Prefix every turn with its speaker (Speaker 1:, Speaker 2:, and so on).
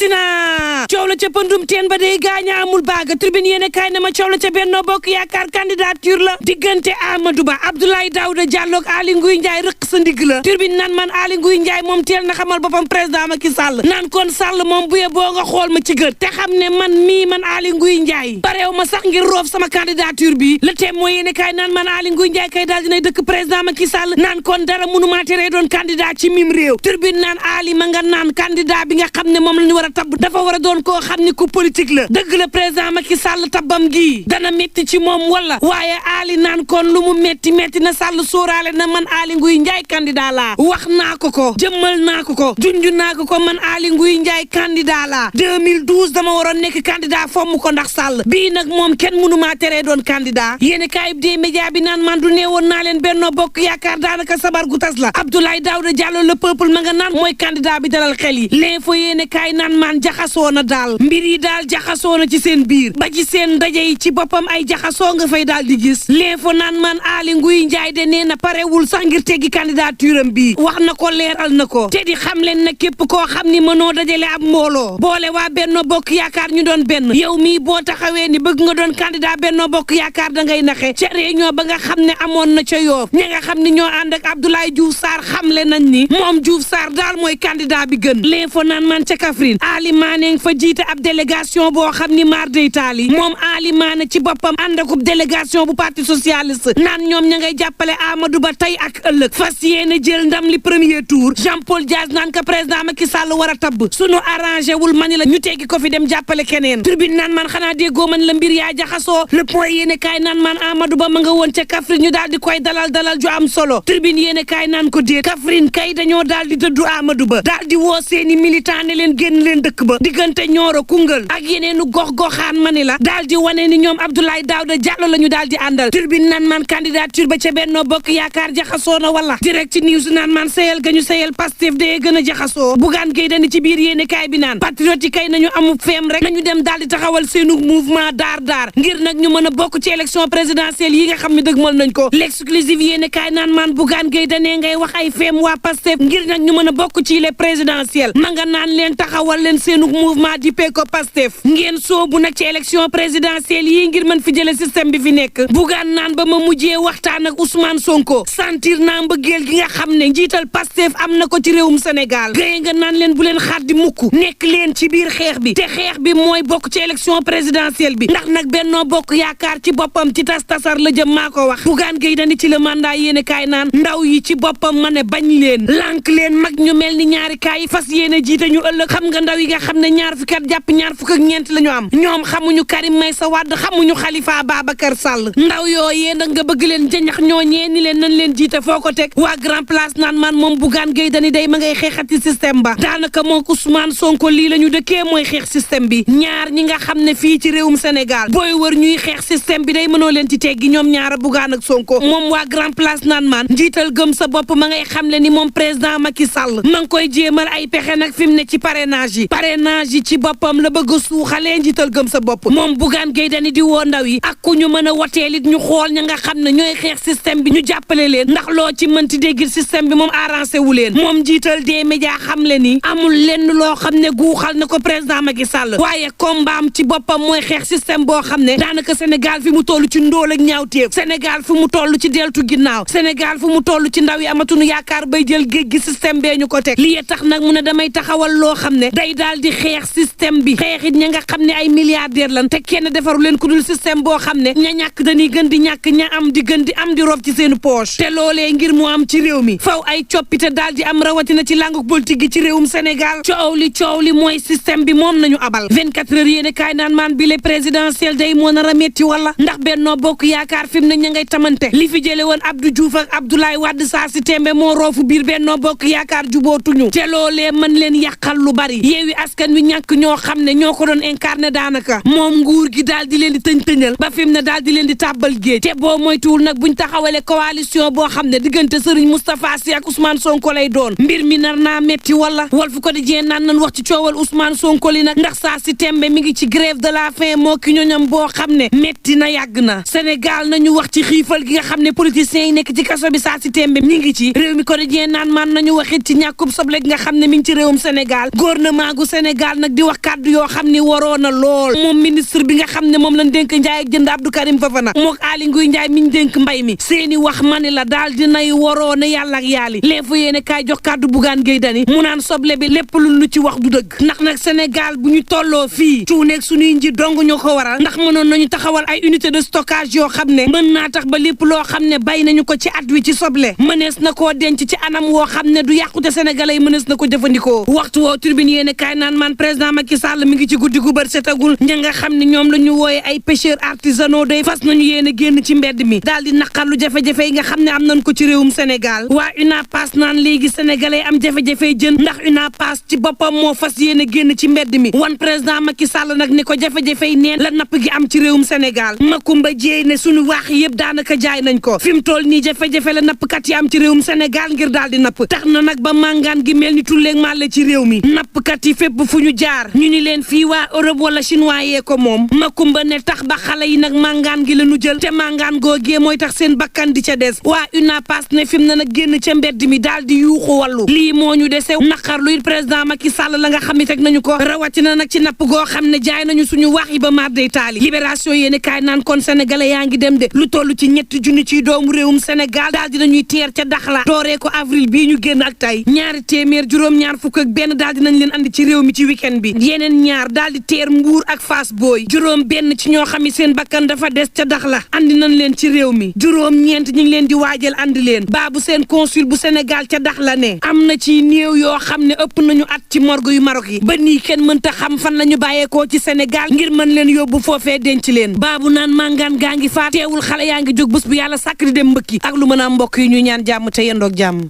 Speaker 1: amati na coow la ca pëndum teen ba day gaaña amul baaga tribune yéene kaay na ma coow la ca Benno Bokk Yaakaar candidature la diggante Amadou Ba Abdoulaye Daouda Diallo ak Aly Ngouille Ndiaye rëq sa ndigg la tribune naan man Aly Ngouille Ndiaye moom teel na xamal boppam président Macky Sall naan kon Sall moom bu yeboo nga xool ma ci gët te xam ne man Aly Ngouille Ndiaye pareew ma sax ngir roof sama candidature bi le thème mooy yéene kaay naan man Aly Ngouille Ndiaye kay daal dinay dëkk président Macky Sall naan kon dara mënumaa teree doon candidat ci mim réew tribune naan Aly ma nga naan candidat bi nga xam ne moom la ñu war a tabb dafa war a doon koo xam ne ku politique la dëgg la président Macky Sall tabbam gii dana métti ci moom wala waaye Aly naan kon lu mu métti na Sall sóoraale na man Aly Ngouille Ndiaye candidat laa wax naa ko jëmmal naa ko junj naa ko man Aly Ngouille Ndiaye candidat laa 2012 dama waroon nekk candidat fomm ko ndax Sall bii nag moom kenn mënu maa teree doon candidat yéen kaay bi média bi naan man du neewoon naa leen Benno Bokk Yaakaar daanaka sabar gu tas la Abdoulaye Daouda Diallo le peuple ma nga naan mooy candidat bi dalal xel yi l'info yéen kaay naan man jaxasoo na daal mbir yi daal jaxasoo na ci seen biir ba ci seen ndaje yi ci boppam ay jaxasoo nga fay daal di gis l'info naan man Aly Ngouille Ndiaye de nee na parewul sax ngir teggi candidature am bi wax na ko leeral na ko te di xam leen na képp koo xam ni mënoo dajale ab mbooloo boole waa Benno Bokk Yaakaar ñu doon benn yow mii boo taxawee ni bëgg nga doon candidat Benno Bokk Yaakaar da ngay naxe ca réunion ba nga xam ne amoon na ca Yoff ña nga xam ne ñoo ànd ak Abdoulaye Diouf Sarr xamle nañ ni moom Diouf Sarr daal mooy candidat bi gën l'info naan man ca Kaffrine Aly Mané fa jiite ab délégation boo xam ni maar day taali moom Aly Mané ci boppam ànd akub délégation bu parti socialiste naan ñoom ña ngay jàppale Amadou Ba tey ak ëllëg fas yéene jël ndam li premier tour Jean-Paul Diaz naan ka président Macky Sall war a tabb sunu arrangé wul mani la ñu teggi ko fi dem jàppale keneen tribune naan man xanaa déggoo man la mbir yaa jaxasoo le point yéene kaay naan man Amadou Ba ma nga woon ca Kaffrine ñu daal di koy dalal ju am solo tribune yéene kaay naan ko déet Kaffrine kay dañoo daal di dëddu Amadou Ba daal di woo seeni militant ne leen génn leen dëkk ba diggante Nioro Koungheul ak yeneenu gox-goxaan mani la daal di wane ni ñoom Abdoulaye Daouda Diallo la ñu daal di àndal tribune naan man candidature ba ca Benno Bokk Yaakaar jaxasoo na wala direct news naan man sayal ga ñu sayal Pastef de gën a jaxasoo Bougane Gueye Dany ci biir yéene kaay bi naan patriote yi kay nañu amu feem rek nañu dem daal di taxawal seenu mouvement daar ngir nag ñu mën a bokk ci élection présidentielle yi nga xam ne dëgmal nañ ko l'exclusive yéene kaay naan man Bougane Gueye Dany ngay wax ay feem waa Pastef ngir nag ñu mën a bokk ci les présidentielles ma nga naan leen taxawal leen seenu mouvement di ko Pastef ngeen soobu nag ci élection présidentielle yi ngir mën fi jële système bi fi nekk Bougane naan ba ma mujjee waxtaan ak Ousmane Sonko sentir naa mbëggeel gi nga xam ne njiital Pastef am na ko ci réewum Sénégal gëye nga naan leen bu leen xaddi mukk nekk leen ci biir xeex bi te xeex bi mooy bokk ci élection présidentielle bi ndax nag Benno Bokk Yaakaar ci boppam ci tasar la jëm maa ko wax Bougane Gueye Dany ci le mandat yéene kaay naan ndaw yi ci boppam ma ne bañ leen lànk leen mag ñu mel ni ñaari kaay fas yéene jiite ñu ëllëg xam nga ndaw yi nga xam ne ñaar fukki at jàpp ñaar fukk ak ñeent la ñu am ñoom xamuñu Karim Meïssa Wade xamuñu Khalifa Babacar Sall ndaw yooyee nag nga bëgg leen jañax ñooñee ni leen nañ leen jiite foo ko teg waa Grand Place naan man moom Bougane Gueye Dany day ma ngay xeexati système ba daanaka moom Ousmane Sonko lii la ñu dëkkee mooy xeex système bi ñaar ñi nga xam ne fii ci réewum Sénégal booy wër ñuy xeex système bi day mënoo leen ci teggi ñoom ñaara Bougane ak Sonko moom waa Grand Place naan man njiital gëm sa bopp ma ngay xam le ni moom président Macky Sall ma ngi koy jéemal ay pexe nag fi mu ne ci parrainage yi ci boppam la bëgg a suuxalee njiital gëm sa bopp moom Bougane Gueye Dany di woo ndaw yi ak ku ñu mën a woteel it ñu xool ña nga xam ne ñooy xeex système bi ñu jàppale leen ndax loo ci mënti dégg système bi moom arrangé wu leen moom njiital des médias xam le ni amul lenn loo xam ne guuxal na ko président Macky Sall waaye combat ci boppam mooy xeex système boo xam ne daanaka Sénégal fi mu toll ci ndóol ak ñaawteef Sénégal fi mu toll ci deltu ginnaaw Sénégal fi mu toll ci ndaw yi amatuñu yaakaar bay jël géej gi système bee ñu ko teg lii tax nag mu ne damay taxawal loo xam ne day daal di xeex système bi xeexit ña nga xam ne ay milliardaires lan te kenn defaru leen ku dul système boo xam ne ña ñàkk dañuy gën di ñàkk ña am di gën di am di rob ci seenu poche te loolee ngir mu am ci réew mi faw ay coppite daal di am rawatina ci langue politique gi ci réewum Sénégal coow li mooy système bi moom nañu abal 24 heures yéene kaay naan maan bi le présidentiel day moo nar a metti wala ndax Benno Bokk Yaakaar fi mu ne ña ngay tamante li fi jële woon Abdou Diouf ak Abdoulaye Wade saa si tembe moo roofu biir Benno Bokk Yaakaar jubootuñu te loolee mën leen yàqal lu bari Yewwi Askan Wi ñàkk ñoo xam ne ñoo ko doon incarné daanaka moom nguur gi daal di leen di tëñ-tëñal ba fi mu ne daal di leen di tàbbal géej te boo moytuwul nag buñ taxawale coalition boo xam ne diggante Serigne Moustapha Sy ak Ousmane Sonko lay doon mbir mi nar naa metti wala Walf Quotidien naan nañ wax ci coowal Ousmane Sonko li nag ndax saa si tembe mi ngi ci grève de la faim moo ki ñoñam boo xam ne metti na yàgg na Sénégal nañu wax ci xiifal gi nga xam ne politiciens yi nekk ci kaso bi saa si tembe mi ngi ci réew mi Quotidien naan man nañu waxit ci ñàkkub soble gi nga xam ne mi ngi ci réewum Sénégal gouvernement gu Sénégal nag di wax kàddu yoo xam ni waroon na lool moom ministre bi nga xam ne moom lañ dénk njaay ak jënd Abdou Karim Fofana mook Aly Ngouille Ndiaye mi ñu dénk mbay mi seeni wax mani la daal dinay waroon a yàlla ak yàlli l'info yéene kaay jox kàddu Bougane Gueye Dany mu naan soble bi lépp lu ci wax du dëgg ndax nag Sénégal bu ñu tolloo fii cuuneeg suñuy nji dong ñoo ko waral ndax mënoon nañu taxawal ay unité de stockage yoo xam ne mën naa tax ba lépp loo xam ne bay nañu ko ci at wi ci soble mënees na koo denc ci anam woo xam ne du yàqute sénégalais yi mënees na ko jëfandikoo waxtu woo Tribune yéene kaay naan man président Macky Sall mi ngi ci guddi gu bër setagul ña nga xam ne ñoom la ñu wooye ay pêcheurs artisanaux day fas nañu yéene génn ci mbedd mi daal di naqarlu jafe-jafe yi nga xam ne am nañ ko ci réewum Sénégal waa UNAPAS naan léegi sénégalais am jafe-jafe jën ndax UNAPAS ci boppam moo fas yéene génn ci mbedd mi wan président Macky Sall nag ni ko jafe-jafe yi neen la napp gi am ci réewum Sénégal Makumba Jéey ne suñu waax yëpp daanaka jaay nañ ko fi mu toll nii jafe-jafe la nappkat yi am ci réewum Sénégal ngir daal di napp tax na nag ba màngaan gi mel ni tulleeg màlle ci réew mi nappkat yi fépp fu ñu jaar ñu ni leen fii waa Europe wala chinois yee ko moom Makumba ne tax ba xale yi nag màngaan gi la ñu jël te màngaan googee mooy tax seen bakkan di ca des waa UNAPAS ne fi mu ne nag génn ca mbedd mi daal di yuuxu wàllu lii moo ñu dese naqarlu it président Macky Sall la nga xam ne teg nañu ko rawatina nag ci napp goo xam ne jaay nañu suñu wax yi ba maar day taali libération yéene kaay naan kon sénégalais yaa ngi dem de lu toll ci ñetti junni ciy doomu réewum Sénégal daal dinañuy teer ca Dakhla dooree ko avril bii ñu génn ak tey ñaari téeméer juróom-ñaar fukk ak benn daal dinañ leen andi ci réew mi ci week-end bi yeneen ñaar daal di teer Mbuur ak Fass Boy juróom benn ci ñoo xam ne seen bakkan dafa des ca Dakhla andi nañ leen ci réew mi juróom ñeent ñu ngi leen di waajal andi leen baabu seen consul bu Sénégal ca Dakhla ne am na ci néew yoo xam ne ëpp nañu at ci morgue yu Maroc yi ba nii kenn mënta xam fan la ñu bàyyeekoo ci Sénégal ngir mën leen yóbbu foofee denc leen baabu naan màngaan gaa ngi faat teewul xale yaa ngi jóg bés bu yàlla sàkk di dem mbëkki ak lu mën a mbokk yi ñu ñaan jàmm te yendoog jàmm